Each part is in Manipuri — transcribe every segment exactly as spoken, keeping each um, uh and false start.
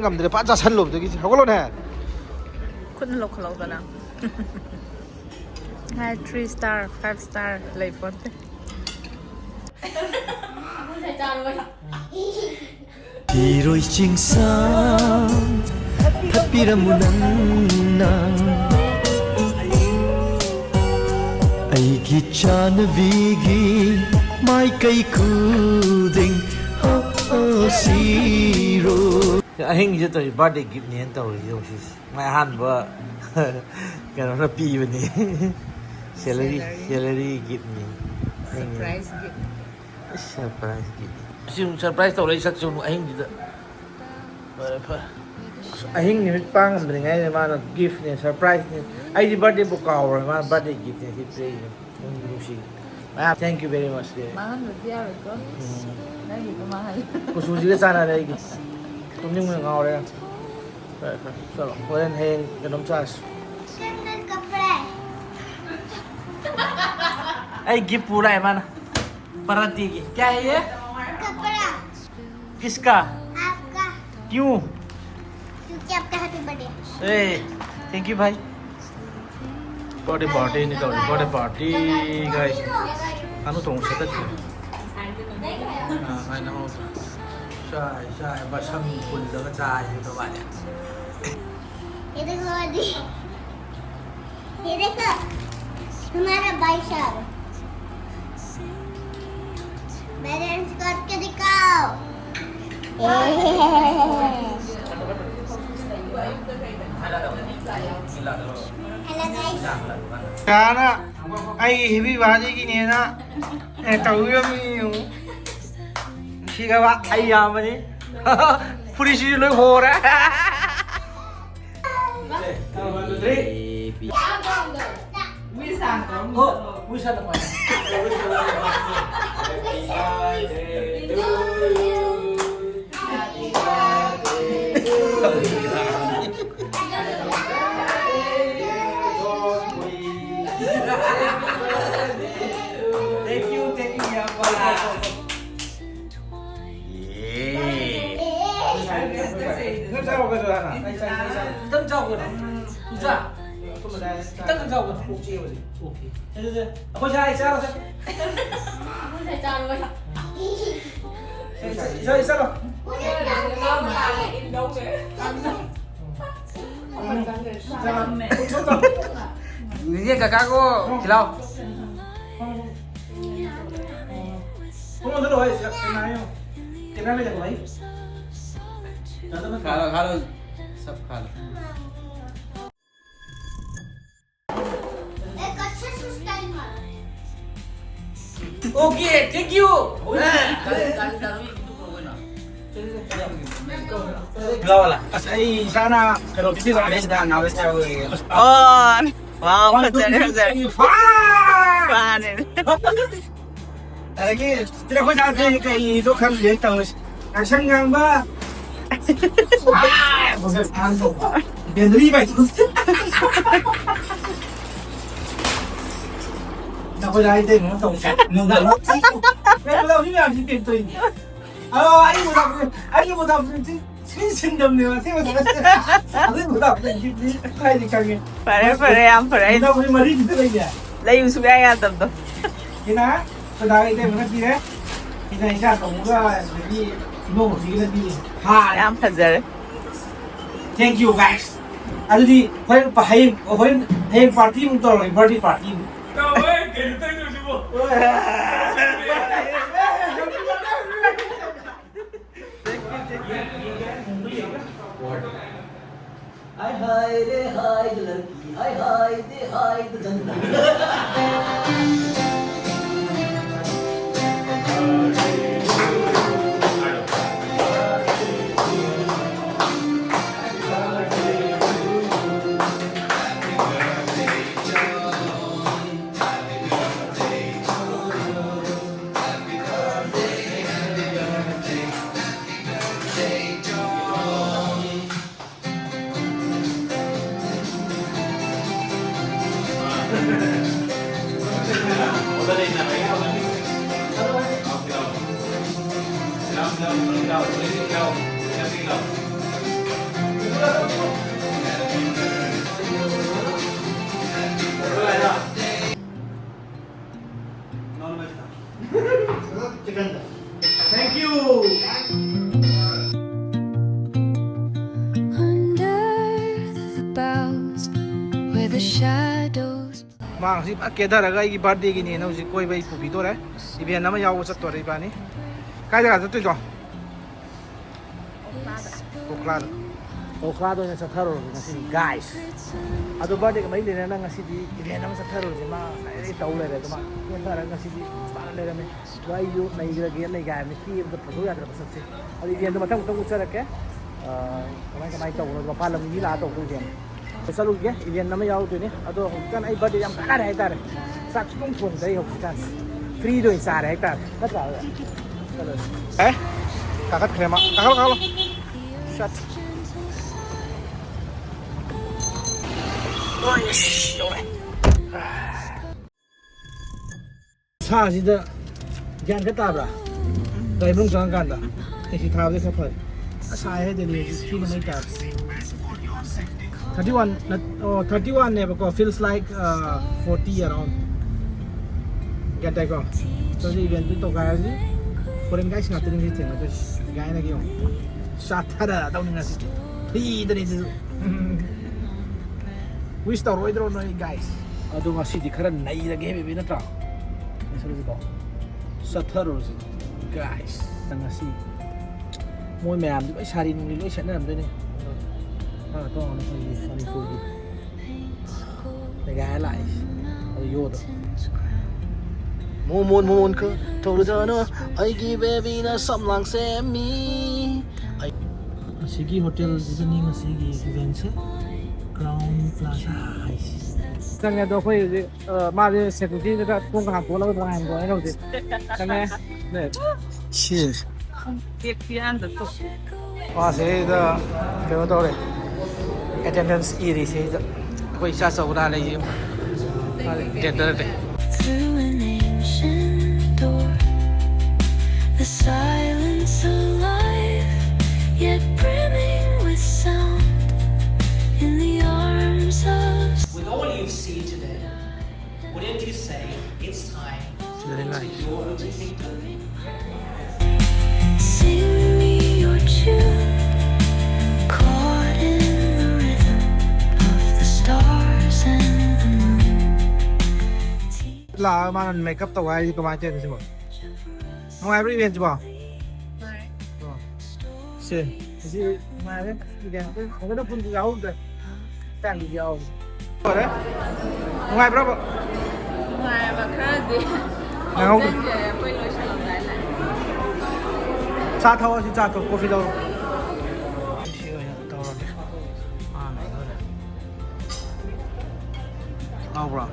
ꯉꯝꯗ꯭ꯔꯦ, ꯐꯖꯅ ꯆꯥꯁꯜꯂꯨꯕꯗꯒꯤ꯫ ꯍꯧꯒꯠꯂꯣꯅꯦ꯫ ꯈꯨꯠꯅ ꯂꯧꯈꯠꯂꯛꯎꯗꯅ꯫ ꯍꯥꯏ, three star, five star ꯂꯩ ꯄꯣꯟꯇꯦ꯫ ꯐꯤꯔꯣꯏ ꯆꯤꯡꯁꯥꯡ ꯊꯠꯄꯤꯔꯝꯃꯨ ꯅꯪꯅ꯫ ꯑꯩꯒꯤ ꯆꯥꯅꯕꯤꯒꯤ ꯃꯥꯏꯀꯩ ꯈꯨꯗꯤꯡ ꯑꯣ, ꯑꯣ, ꯁꯤꯔꯣ꯫ ꯑꯍꯤꯡꯁꯤꯗ ꯇꯧꯔꯤ birthday giftꯅꯦꯅ ꯇꯧꯔꯤꯁꯦ ꯍꯧꯖꯤꯛꯁꯦ꯫ ꯃꯥꯏ ꯑꯍꯥꯟꯕ ꯀꯩꯅꯣꯅ ꯄꯤꯕꯅꯤ꯫ Salary, salary giftꯅꯤ꯫ Surprise gift꯫ Surprise gift꯫ ꯑꯁꯤ ꯑꯃꯨꯛ surprise ꯇꯧꯔꯛꯏ ꯁꯛꯁꯦ ꯑꯃꯨꯛ ꯑꯍꯤꯡꯁꯤꯗ꯫ ꯐꯔꯦ, ꯐꯔꯦ꯫ ꯑꯁ, ꯑꯍꯤꯡ ꯅꯨꯃꯤꯠ ꯄꯥꯡ ꯉꯝꯗ꯭ꯔꯤꯉꯩꯗ ꯃꯥꯅ giftꯅꯦ, surpriseꯅꯦ꯫ ꯑꯩꯗꯤ birthdayꯕꯨ ꯀꯥꯎꯔꯦ, ꯃꯥꯅ birthday giftꯅꯦ ꯁꯤ ꯄꯤꯔꯛꯏꯁꯦ꯫ ꯅꯨꯡꯕꯨ ꯅꯨꯡꯁꯤ꯫ ꯃꯌꯥꯝ thank you very much ꯗꯤ꯫ ꯃꯥꯡꯍꯟꯕꯗꯤ ꯌꯥꯔꯣꯏꯀꯣ꯫ ꯎꯝ꯫ ꯅꯪꯒꯤꯗꯣ ꯃꯥꯡꯍꯜꯂꯦ꯫ ꯀꯨꯆꯨꯁꯤꯒ ꯆꯥꯟꯅꯔꯦ ꯑꯩꯒꯤ꯫ ꯇꯨꯝꯅꯤꯡꯕꯅ ꯉꯥꯎꯔꯦ꯫ ꯐꯔꯦ, ꯐꯔꯦ꯫ ꯆꯠꯂꯣ꯫ ꯍꯣꯔꯦꯟ ꯍꯌꯦꯡ ꯀꯩꯅꯣꯝ ꯆꯥꯁꯤ꯫ ꯑꯩ gift ꯄꯨꯔꯥ ꯃꯥꯅ꯫ Birthdayꯒꯤ꯫ क्या है ये? कपड़ा। किसका? आपका। क्यों? क्योंकि आपका happy birthday। A, thank you भाई। Birthday partyꯅꯤ ꯇꯧꯔꯤ꯫ Birthday party, guys꯫ ꯉꯥꯅꯨ ꯊꯣꯡꯕ ꯁꯦꯠꯇꯠꯈ꯭ꯔꯦ꯫ ꯑꯥ, ꯉꯥꯏꯅ ꯍꯧꯗ꯭ꯔꯦ꯫ ꯆꯥꯏ, ꯆꯥꯏ, ꯃꯁꯝ ꯄꯨꯜꯂꯒ ꯆꯥꯏ ꯑꯗꯨꯃꯥꯏꯅ꯫ ये देखो अभी। ये देखो, हमारा भाई साहब। Balance करके दिखाओ। Hello guys। ꯀꯅꯥꯅ ꯑꯩꯒꯤ ꯍꯦꯕꯤ ꯕꯥꯔꯗꯦꯒꯤꯅꯦꯅ, ꯑꯦ, ꯇꯧꯕꯤꯔꯝꯃꯤ ꯌꯦꯡꯉꯨ꯫ ꯅꯨꯡꯁꯤꯈ꯭ꯔꯕ ꯑꯩ ꯌꯥꯝꯕꯅꯤ꯫ ꯐꯨꯔꯤꯠꯁꯤꯁꯨ ꯂꯣꯏ ꯍꯣꯔꯦ꯫ Thank you, thank you, ꯌꯥꯝꯕ꯫ ꯌꯦ꯫ ꯆꯥꯔꯣ ꯀꯩꯅꯣ ꯍꯥꯟꯅ꯫ ꯑꯩ ꯆꯥ-, ꯑꯩ ꯆꯥ-, ꯈꯤꯇꯪ ꯆꯥꯎ ꯀꯩꯅꯣ꯫ ꯄꯨꯖꯥ꯫ ꯑꯩꯈꯣꯏ ꯃꯗꯥꯏ ꯆꯥ-, ꯈꯤꯇꯪ ꯆꯥꯎ ꯀꯩꯅꯣ꯫ ꯀꯣꯛ ꯆꯤꯛꯑꯦ ꯍꯧꯖꯤꯛ꯫ ꯑꯣꯀꯦ꯫ ꯁꯦ, ꯁꯦ, ꯁꯦ꯫ ꯑꯩꯈꯣꯏ ꯁꯥꯏ ꯆꯥꯔꯣ, ꯁꯦ꯫ ꯑꯩꯈꯣꯏ ꯁꯥꯏ ꯆꯥꯔꯣ꯫ ꯁꯦ, ꯁꯦ, ꯁꯦ, ꯆꯥꯔꯣ꯫ लीजिए काका को खिलाओ। कौन सा दवाई है? कितना में दवाई? खा लो, खा लो, सब खा लो। एक अच्छे से स्टाइल मारो। Okay, thank you. ꯑꯁ, ꯑꯩ ꯏꯁꯥꯅ ꯀꯩꯅꯣ ꯄꯤꯊꯤꯕ ꯑꯥꯔꯇꯤꯁꯇ ꯅꯥꯕ ꯏꯁꯇꯥꯏꯜ ꯑꯣꯏꯌꯦ꯫ ꯑꯣ, ꯋꯥꯎ, ꯐꯖꯔꯦ, ꯐꯖꯔꯦ꯫ ꯐꯥ! ꯃꯥꯅꯦ꯫ ꯑꯗꯒꯤ ꯁꯤꯗ ꯑꯩꯈꯣꯏ ꯁꯥꯇ꯭ꯔꯁꯤꯡ ꯀꯩꯗꯣ ꯈꯪꯗꯦ ꯇꯧꯔꯤꯁꯦ꯫ ꯉꯥꯡꯁꯪ ꯉꯥꯡꯕ꯫ ꯕꯦꯟꯗ꯭ꯔꯤ ꯃꯥꯏꯊꯣꯡ꯫ ꯅꯈꯣꯏꯗ ꯍꯥꯏꯗꯦ, ꯀꯩꯅꯣ ꯇꯧꯁꯦ꯫ ꯅꯨꯡꯗꯥꯡ ꯅꯨꯡꯗꯥꯡ ꯃꯌꯥꯝꯁꯤ ꯄꯦꯟ ꯇꯧꯏꯅꯦ꯫ ꯑꯗꯣ ꯑꯩ ꯃꯣꯖꯥ ꯐꯨꯔꯤꯠ, ꯑꯩꯒꯤ ꯃꯣꯖꯥ ꯐꯨꯔꯤꯠꯁꯤ ꯁꯤ ꯁꯤꯟꯗꯕꯅꯦꯕ, ꯁꯤ ꯃꯣꯖꯥ ꯐꯨꯔꯤꯠ꯫ ꯑꯗꯨꯏ ꯃꯣꯖꯥ ꯐꯨꯔꯤꯠꯁꯤ ꯀꯥꯏꯗꯤ ꯈꯪꯉꯦ꯫ ꯐꯔꯦ, ꯐꯔꯦ, ꯌꯥꯝ ꯐꯔꯦ꯫ ꯃꯣꯖꯥ ꯐꯨꯔꯤꯠ ꯃꯔꯤꯗꯨꯗ ꯂꯩꯅꯦ꯫ ꯂꯩꯕ ꯁꯨꯡꯌꯥ ꯌꯥꯗꯕꯗꯣ꯫ ꯁꯤꯅ ꯑꯩꯈꯣꯏ ꯗꯥꯒꯤ ꯏꯇꯩꯃꯅ ꯄꯤꯔꯦ꯫ ꯁꯤꯅ ꯏꯆꯥ ꯇꯣꯝꯕꯒ ꯑꯗꯒꯤ ꯏꯃꯧ ꯃꯨꯔꯇꯤꯒꯤꯅ ꯄꯤꯔꯦ꯫ ꯍꯥꯏ꯫ ꯌꯥꯝ ꯐꯖꯔꯦ꯫ Thank you, guys. ꯑꯗꯨꯗꯤ ꯍꯣꯔꯦꯟ ꯄ-, ꯍꯌꯦꯡ, ꯍꯣꯔꯦꯟ, ꯍꯌꯦꯡ party ꯑꯃꯨꯛ ꯇꯧꯔꯒꯦ, birthday party ꯑꯃꯨꯛ꯫ ꯏꯇꯥꯎ, ꯍꯣꯏ, ꯀꯩꯅꯣ ꯇꯧꯗꯣꯏꯁꯤꯕꯣ? हाय हाय रे हाय द लड़की, हाय हाय दे hi the jungle. The shadows. ꯃꯥ ꯍꯧꯖꯤꯛ ꯐꯖ ꯀꯦꯊꯔꯒ ꯑꯩꯒꯤ ꯕꯥꯔꯗꯦꯒꯤꯅꯦꯅ ꯍꯧꯖꯤꯛ ꯀꯣꯏꯕ ꯑꯩ ꯄꯨꯕꯤꯗꯣꯔꯦ꯫ ꯏꯚꯦꯟ ꯑꯃ ꯌꯥꯎꯕ ꯆꯠꯇꯣꯔꯦ ꯏꯕꯥꯅꯤ꯫ ꯀꯥꯏ ꯖꯒꯥ ꯆꯠꯇꯣꯏꯅꯣ? ꯑꯣꯈ꯭ꯂꯥꯗ꯫ ꯑꯣꯈ꯭ꯂꯥꯗ ꯑꯣꯏꯅ ꯆꯠꯊꯔꯨꯔꯒꯦ ꯉꯁꯤꯗꯤ ꯒꯥꯏꯁ꯫ ꯑꯗꯣ ꯕꯥꯔꯗꯦꯒ ꯃꯔꯤ ꯂꯩꯅꯅ ꯉꯁꯤꯗꯤ ꯏꯚꯦꯟ ꯑꯃ ꯆꯠꯊꯔꯨꯔꯁꯦ꯫ ꯃꯥ ꯉꯁꯥꯏꯗꯒꯤ ꯇꯧ ꯂꯩꯔꯦ꯫ ꯑꯗꯣ ꯃꯥ ꯀꯦꯊꯔꯒ ꯉꯁꯤꯗꯤ ꯄꯥꯅ ꯂꯩꯔꯝꯃꯦ꯫ ꯑꯗꯣ ꯑꯩꯁꯨ ꯅꯩꯈ꯭ꯔꯒꯦ, ꯅꯩꯒꯥꯏ ꯍꯥꯏꯕꯅꯤ, ꯀꯦꯕꯗ ꯄꯨꯊꯣꯛ ꯌꯥꯗ꯭ꯔꯕ ꯁꯛꯁꯦ꯫ ꯑꯗꯣ ꯏꯚꯦꯟꯗꯣ ꯃꯊꯪ ꯃꯊꯪ ꯎꯠꯆꯔꯛꯀꯦ꯫ ꯑ, ꯀꯃꯥꯏ ꯀꯃꯥꯏ ꯇꯧꯕꯅꯣ, ꯃꯄꯥꯟ ꯂꯝꯒꯤ ꯃꯤ ꯂꯥꯛꯑ ꯇꯧꯕ ꯏꯚꯦꯟ꯫ ꯆꯠꯂꯨꯒꯦ, ꯏꯚꯦꯟ ꯑꯃ ꯌꯥꯎꯗꯣꯏꯅꯦ꯫ ꯑꯗꯣ ꯍꯧꯖꯤꯛꯀꯥꯟ ꯑꯩ ꯕꯥꯔꯗꯦ ꯌꯥꯝ ꯀꯥꯟꯅꯔꯦ ꯍꯥꯏꯇꯥꯔꯦ꯫ ꯆꯥꯛ ꯁꯨꯡꯊꯣꯡ ꯊꯣꯡꯗ꯭ꯔꯦ ꯑꯩ ꯍꯧꯖꯤꯛꯀꯥꯟ꯫ ꯐ꯭ꯔꯤꯗ ꯑꯣꯏꯅ ꯆꯥꯔꯦ ꯍꯥꯏꯇꯥꯔꯦ꯫ ꯅꯠꯇ꯭ꯔꯥ? ꯑꯦ? ꯀꯥꯈꯠꯈ꯭ꯔꯦ ꯃꯥ꯫ ꯀꯥꯈꯠꯂꯣ, ꯀꯥꯈꯠꯂꯣ꯫ ꯁꯠ꯫ ꯑꯣꯏ, ꯑꯁ, ꯌꯧꯔꯦ꯫ ꯁꯥꯁꯤꯗ ꯒ꯭ꯌꯥꯟ ꯈꯔ ꯇꯥꯕ꯭ꯔꯥ? ꯒꯥꯔꯤ ꯃꯅꯨꯡ ꯆꯪꯉꯀꯥꯟꯗ ꯑꯦ ꯁꯤ ꯊꯥꯕꯗꯤ ꯈꯔ ꯐꯔꯦ꯫ ꯑꯁ, ꯁꯥꯏ ꯍꯥꯏꯗꯨꯅꯤ ꯍꯧꯖꯤꯛ ꯊꯤꯅ ꯃꯩ ꯇꯥꯔꯦ꯫ ꯊꯥꯔꯇꯤ ꯋꯥꯟ ꯅꯠ-, ꯑꯣ, thirty ꯋꯥꯟꯅꯦꯕꯀꯣ, feels like, uh, forty around꯫ ꯒ꯭ꯌꯥꯟ ꯇꯥꯏꯀꯣ? ꯆꯧꯁꯤ ꯏꯚꯦꯟꯠꯇꯨ ꯇꯧꯈꯥꯏꯔꯁꯤ꯫ ꯐꯣꯔꯦꯟ ꯒꯥꯏꯁ ꯉꯥꯛꯇꯅꯤ ꯁꯤ ꯊꯦꯡꯅꯗꯣꯏꯁꯤ꯫ ꯒꯥꯏꯅꯒ ꯌꯦꯡꯉꯣ꯫ ꯆꯥꯊꯔꯗꯧꯅꯤ ꯉꯁꯤꯗꯤ꯫ ꯐ꯭ꯔꯤꯗꯅꯤ ꯑꯗꯨꯁꯨ꯫ ꯋꯤꯁ ꯇꯧꯔꯣꯏꯗ꯭ꯔꯣ ꯅꯣꯏ ꯒꯥꯏꯁ? ꯑꯗꯣ ꯉꯁꯤꯗꯤ ꯈꯔ ꯅꯩꯔꯒꯦ ꯕꯦꯕꯤ, ꯅꯠꯇ꯭ꯔꯥ? ꯆꯠꯂꯁꯤꯀꯣ꯫ ꯆꯠꯊꯔꯨꯔꯁꯤ ꯒꯥꯏꯁ꯫ ꯉꯁꯤ ꯃꯣꯏ ꯃꯌꯥꯝꯗꯤ ꯂꯣꯏ ꯁꯥꯔꯤ ꯅꯨꯡꯔꯤ ꯂꯣꯏ ꯁꯦꯠꯅꯔꯝꯗꯣꯏꯅꯦ꯫ ꯑꯗꯣ ꯈꯔ ꯇꯣꯉꯥꯟꯅ ꯑꯩꯈꯣꯏꯒꯤ ꯃꯅꯤꯄꯨꯔꯒꯤ ꯂꯩꯒꯥꯏ ꯂꯥꯛꯏꯁꯦ꯫ ꯑꯗꯨ ꯌꯣꯗꯣ꯫ ꯃꯣꯃꯣꯟ ꯃꯣꯃꯣꯟ ꯈ ꯇꯧꯔꯨꯖꯥꯅꯣ ꯑꯩꯒꯤ ꯕꯦꯕꯤꯅ ꯁꯝꯂꯥꯡ ꯁꯦꯝꯃꯤ꯫ ꯑꯩ ꯑꯁꯤꯒꯤ ꯍꯣꯇꯦꯜꯁꯤꯗꯅꯤ ꯉꯁꯤꯒꯤ ꯏꯚꯦꯟꯁꯦ, ꯀ꯭ꯔꯥꯎꯟ ꯄ꯭ꯂꯥꯖꯥ ꯍꯥꯏꯁꯤ꯫ ꯆꯪꯉꯦ ꯑꯗꯣ ꯑꯩꯈꯣꯏ ꯍꯧꯖꯤꯛ, ꯑ, ꯃꯥꯁꯦ ꯁꯦꯀ꯭ꯌꯨꯔꯤꯇꯤꯗꯨꯗ ꯊꯣꯡ ꯍꯥꯡꯇꯣꯛꯑꯒ ꯉꯥꯏꯍꯟꯈꯣ ꯍꯥꯏꯅ ꯍꯧꯖꯤꯛ ꯆꯪꯉꯦ꯫ ꯁꯤ꯫ ꯃꯥꯁꯤꯗ ꯀꯩꯅꯣ ꯇꯧꯔꯦ, ꯑꯦꯇꯦꯟꯗꯦꯟꯁ ꯏꯔꯤ ꯁꯤꯗ꯫ ꯑꯩꯈꯣꯏ ꯏꯆꯥ ꯆꯧꯔꯥ ꯂꯩꯌꯦ, ꯃꯥꯗꯤ ꯇꯦꯟꯗꯔ ꯂꯩ꯫ Through an ancient door, the silence alive, yet brimming with sound. In the arms of With all you've seen today, wouldn't you say it's time to your own kingdom? Sing me your tune, caught in the rhythm of the stars ꯂꯥꯛꯑꯒ ꯃꯥꯅ ꯃꯦꯀꯞ ꯇꯧ ꯍꯥꯏꯔꯤꯁꯤ ꯀꯃꯥꯏꯅ ꯇꯧꯔꯤꯅꯣ ꯁꯤꯕꯣ? ꯅꯨꯡꯉꯥꯏꯕ꯭ꯔꯣ ꯏꯚꯦꯟꯁꯤꯕꯣ? ꯁꯦ, ꯉꯁꯤ ꯅꯨꯡꯉꯥꯏꯔꯦ ꯏꯚꯦꯟ꯫ ꯐꯖꯅ ꯄꯨꯟꯕ ꯌꯥꯎꯍꯧꯗ꯭ꯔꯦ꯫ ꯍꯛꯆꯥꯡꯗꯤ ꯌꯥꯎꯍꯧꯔꯦ꯫ ꯅꯨꯡꯉꯥꯏꯕ꯭ꯔꯕ? ꯅꯨꯡꯉꯥꯏꯕ ꯈꯔꯗꯤ꯫ ꯅꯪꯍꯧꯗ꯭ꯔꯦ꯫ ꯍꯧꯖꯤꯛꯁꯦ ꯑꯩꯈꯣꯏ ꯂꯣꯏꯁꯤꯜꯂꯝꯗꯥꯏ ꯂꯥꯛꯑꯦ꯫ ꯆꯥ ꯊꯛꯑꯣ, ꯁꯤ ꯆꯥ ꯊꯛꯑꯣ, ꯀꯣꯐꯤ ꯂꯧꯔꯣ꯫ ꯁꯤ ꯑꯣꯏꯅ ꯇꯧꯔꯒꯦ꯫ ꯃꯥꯅ ꯑꯩꯉꯣꯟꯗ ꯍꯥꯎꯕ꯭ꯔꯣ?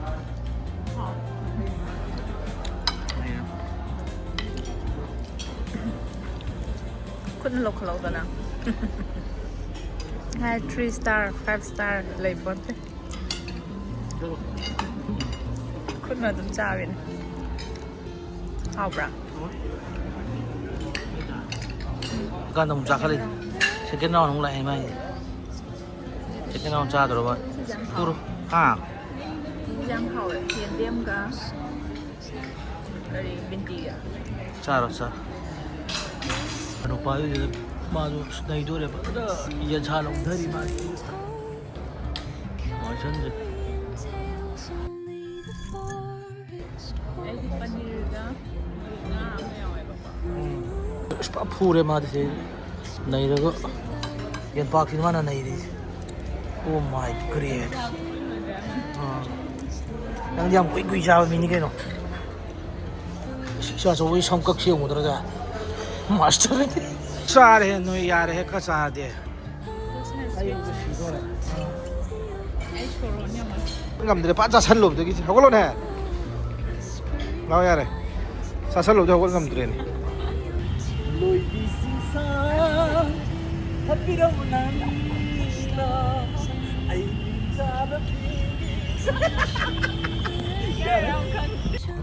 ꯈꯨꯠꯅ ꯂꯧꯈꯠꯂꯛꯎꯗꯅ꯫ ꯍꯥꯏ, three star, five star ꯂꯩ ꯄꯣꯟꯇꯦ꯫ ꯈꯨꯠꯅ ꯑꯗꯨꯝ ꯆꯥꯕꯤꯅꯦ꯫ ꯍꯥꯎꯕ꯭ꯔꯥ? ꯀꯥꯟꯗ ꯑꯃꯨꯛ ꯆꯥꯈꯠꯂꯤ꯫ Second round ꯑꯃꯨꯛ ꯂꯥꯛꯑꯦ ꯃꯥꯏ꯫ Second round ꯆꯥꯗꯧꯔꯕ? ꯇꯨꯔꯣ꯫ ꯍꯥ? ꯌꯥꯝ ꯍꯥꯎꯋꯦ꯫ ꯌꯦꯟꯗꯦꯝꯒ ꯀꯔꯤ ꯕꯤꯟꯇꯤꯒ꯫ ꯆꯥꯔꯣ, ꯆꯥꯔꯣ꯫ ꯅꯨꯄꯥꯗꯨꯗ ꯃꯥꯗꯣ ꯅꯩꯗꯣꯔꯦ꯫ ꯐꯖꯅ ꯌꯦꯟꯁꯥ ꯂꯧꯊꯔꯤ ꯃꯥꯗꯤ꯫ ꯋꯥꯁꯟꯁꯦ꯫ ꯑꯩꯗꯤ ꯄꯅꯤꯔꯒ ꯉꯥ ꯑꯃ ꯌꯥꯎꯋꯦꯕꯀꯣ꯫ ꯑꯁ ꯐꯨꯔꯦ ꯃꯥꯗꯤ ꯁꯤ ꯅꯩꯔꯒ꯫ ꯌꯦꯟꯄꯥꯛꯁꯤꯅ ꯃꯥꯅ ꯅꯩꯔꯤꯁꯦ꯫ Oh my great. ꯑꯥ꯫ ꯅꯪꯗꯤ ꯌꯥꯝ ꯀꯨꯏ ꯀꯨꯏ ꯆꯥꯕ ꯃꯤꯅꯤ ꯀꯩꯅꯣ꯫ ꯏꯆꯥ ꯑꯆꯧꯕꯒꯤ ꯁꯝꯀꯛ ꯁꯦꯝꯒꯗ꯭ꯔꯒ꯫ ꯃꯥꯁꯇꯔ꯫ ꯆꯥꯔꯦ ꯅꯣꯏ ꯌꯥꯔꯦ ꯈꯔ ꯆꯥꯔꯗꯤ꯫ ꯉꯝꯗ꯭ꯔꯦ ꯄꯥ ꯆꯥꯁꯜꯂꯨꯕꯗꯒꯤ ꯍꯧꯒꯠꯂꯣꯅꯦ꯫ ꯂꯥꯎ ꯌꯥꯔꯦ꯫ ꯆꯥꯁꯜꯂꯨꯕꯗ ꯍꯧꯒꯠ ꯉꯝꯗ꯭ꯔꯦꯅꯦ꯫ ꯂꯣꯏꯕꯤꯁꯤꯡꯁꯥ ꯍꯥꯞꯄꯤꯔꯝꯃꯨ ꯅꯪꯅ ꯑꯩꯒꯤ ꯆꯥꯅ ꯄꯤꯔꯤ꯫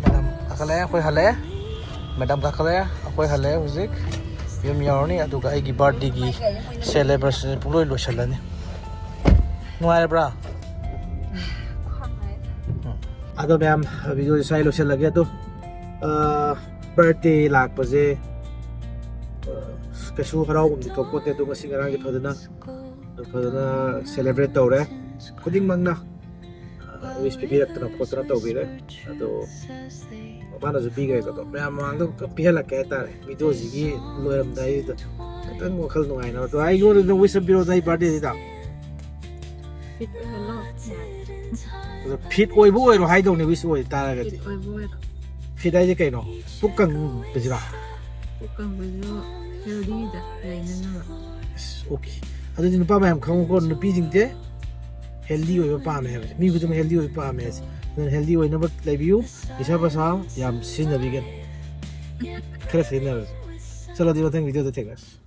ꯃꯦꯗꯥꯝ ꯀꯥꯈꯠꯂꯛꯑꯦ, ꯑꯩꯈꯣꯏ ꯍꯜꯂꯛꯑꯦ꯫ ꯃꯦꯗꯥꯝ ꯀꯥꯈꯠꯂꯛꯑꯦ, ꯑꯩꯈꯣꯏ ꯍꯜꯂꯛꯑꯦ ꯍꯧꯖꯤꯛ꯫ ꯌꯨꯝ ꯌꯧꯔꯅꯤ, ꯑꯗꯨꯒ ꯑꯩꯒꯤ ꯕꯥꯔꯗꯦꯒꯤ ꯁꯦꯂꯦꯕ꯭ꯔꯦꯁꯟ ꯄꯨꯡꯂꯣꯏ ꯂꯣꯏꯁꯤꯜꯂꯅꯤ꯫ ꯅꯨꯡꯉꯥꯏꯔꯕ꯭ꯔꯥ? ꯎꯝ꯫ ꯑꯗꯣ ꯃꯌꯥꯝ, ꯚꯤꯗꯤꯑꯣꯁꯦ ꯁ꯭ꯋꯥꯏ ꯂꯣꯏꯁꯤꯜꯂꯒꯦ꯫ ꯑꯗꯣ, ꯑ, ꯕꯥꯔꯗꯦ ꯂꯥꯛꯄꯁꯦ, ꯑ, ꯀꯩꯁꯨ ꯍꯔꯥꯎꯐꯝꯗꯤ ꯊꯣꯛꯄꯣꯠꯇꯦ꯫ ꯑꯗꯣ ꯉꯁꯤ ꯉꯔꯥꯡꯗꯤ ꯐꯖꯅ, ꯐꯖꯅ ꯁꯦꯂꯦꯕ꯭ꯔꯦꯠ ꯇꯧꯔꯦ꯫ ꯈꯨꯗꯤꯡꯃꯛꯅ, ꯑ, ꯋꯤꯁ ꯄꯤꯕꯤꯔꯛꯇꯅ ꯈꯣꯠꯇꯅ ꯇꯧꯕꯤꯔꯦ꯫ ꯑꯗꯣ ꯃꯥꯅꯁꯨ ꯄꯤꯈ꯭ꯔꯦꯀꯣ, ꯑꯗꯣ ꯃꯌꯥꯝ ꯃꯃꯥꯡꯗ ꯑꯃꯨꯛꯀ ꯄꯤꯍꯜꯂꯛꯀꯦ ꯍꯥꯏꯇꯥꯔꯦ꯫ ꯚꯤꯗꯤꯑꯣꯁꯤꯒꯤ ꯂꯣꯏꯔꯝꯗꯥꯏꯁꯤꯗ ꯈꯤꯇꯪ ꯋꯥꯈꯜ ꯅꯨꯡꯉꯥꯏꯅꯕ꯫ ꯑꯗꯣ ꯑꯩꯉꯣꯟꯗ ꯅꯪ ꯋꯤꯁ ꯑꯃ ꯄꯤꯔꯛꯑꯣꯗ, ꯑꯩ ꯕꯥꯔꯗꯦꯁꯤꯗ꯫ ꯐꯤꯠ ꯑꯣꯏꯍꯜꯂꯣ꯫ ꯑꯗꯣ ꯐꯤꯠ ꯑꯣꯏꯕ ꯑꯣꯏꯔꯣ ꯍꯥꯏꯗꯧꯅꯦ, ꯋꯤꯁ ꯑꯣꯏ ꯇꯥꯔꯒꯗꯤ꯫ ꯐꯤꯠ ꯑꯣꯏꯕ ꯑꯣꯏꯔꯣ꯫ ꯐꯤꯠ ꯍꯥꯏꯁꯦ ꯀꯩꯅꯣ? ꯄꯨꯛ ꯀꯪꯕꯁꯤꯔꯥ? ꯄꯨꯛ ꯀꯪꯕꯁꯨ ꯍꯦꯜꯗꯤꯗ ꯂꯩꯅꯅꯕ꯫ ꯑꯁ, ꯑꯣꯀꯦ꯫ ꯑꯗꯨꯗꯤ ꯅꯨꯄꯥ ꯃꯌꯥꯝ ꯈꯪꯉꯨꯀꯣ, ꯅꯨꯄꯤꯁꯤꯡꯁꯦ ꯍꯦꯜꯗꯤ ꯑꯣꯏꯕ ꯄꯥꯝꯃꯦ ꯍꯥꯏꯕꯁꯦ꯫ ꯃꯤ ꯈꯨꯗꯤꯡꯃꯛ ꯍꯦꯜꯗꯤ ꯑꯣꯏꯕ ꯄꯥꯝꯃꯦ ꯍꯥꯏꯁꯦ꯫ ꯑꯗꯨꯅ ꯍꯦꯜꯗꯤ ꯑꯣꯏꯅꯕ ꯂꯩꯕꯤꯌꯨ꯫ ꯄꯩꯁꯥ ꯄꯩꯁꯥ ꯌꯥꯝ ꯁꯤꯖꯤꯟꯅꯕꯤꯒꯅꯨ꯫ ꯈꯔ ꯁꯤꯖꯤꯟꯅꯔꯁꯨ꯫ ꯆꯠꯂꯗꯤ ꯃꯊꯪ ꯚꯤꯗꯤꯑꯣꯗ ꯊꯦꯡꯅꯔꯁꯤ꯫